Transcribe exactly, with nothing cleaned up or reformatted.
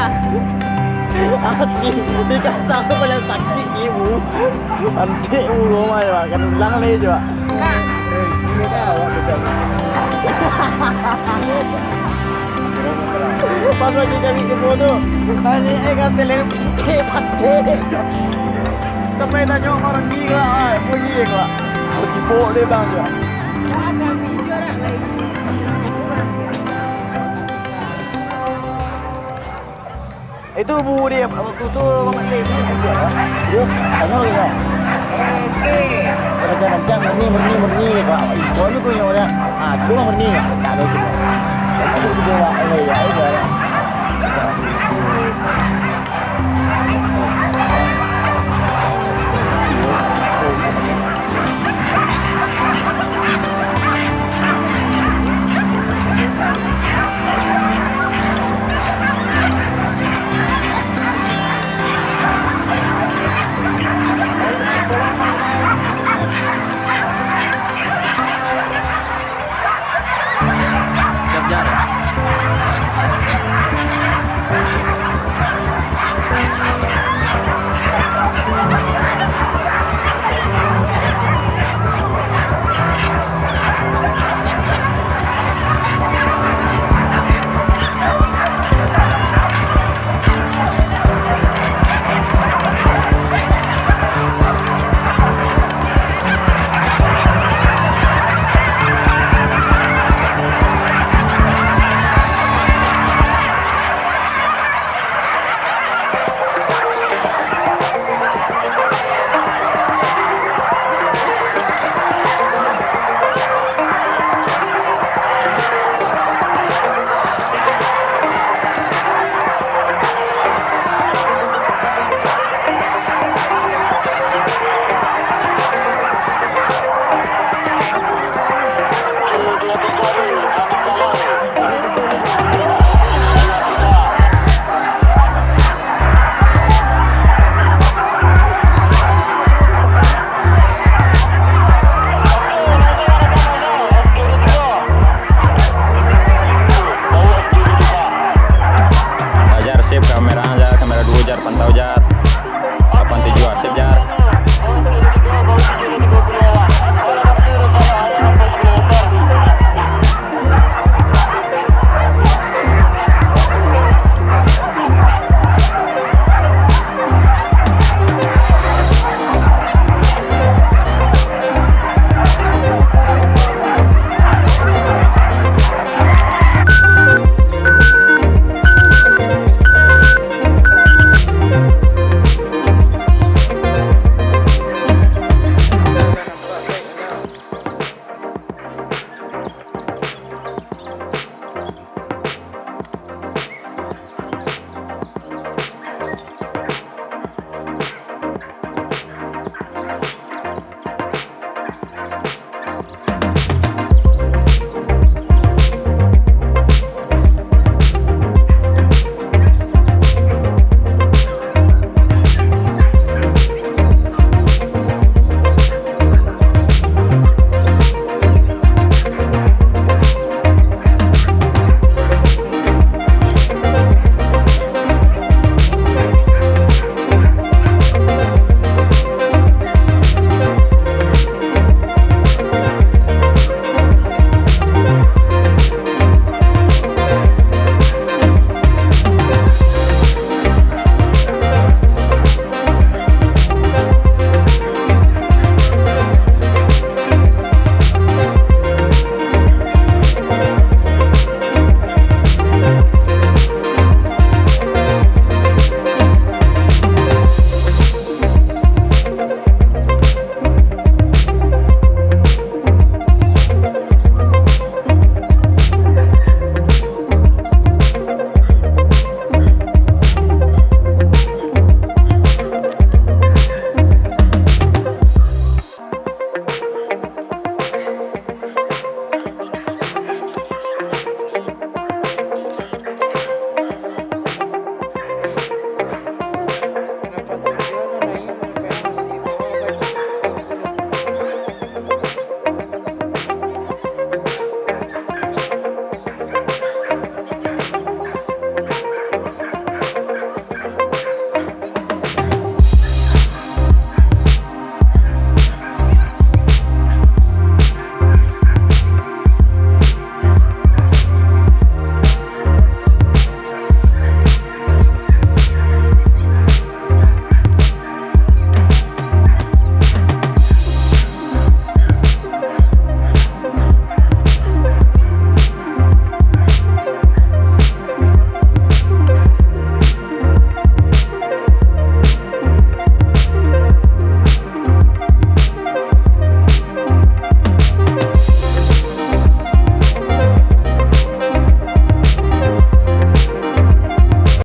Asli, di kasar tu paling sakik ibu. Antik ibu rumah je, Pak. Kan ulang lagi je, Pak. Pas lagi cari ibu tu, tanya, eh, kan telen pakai. Sampai tanya orang gila, ah, bunyi je, Pak. Tibok dia bang je. Itu bu dia waktu tu Mamat Lin tu. Terus tanya lagi kan. Kencang-kencang, murni, murni, murni, Pak. Kau ni punya orang. Ah, tu murni. Tak ada itu. Itu kedua, eh, ya, ya. Siap jalan.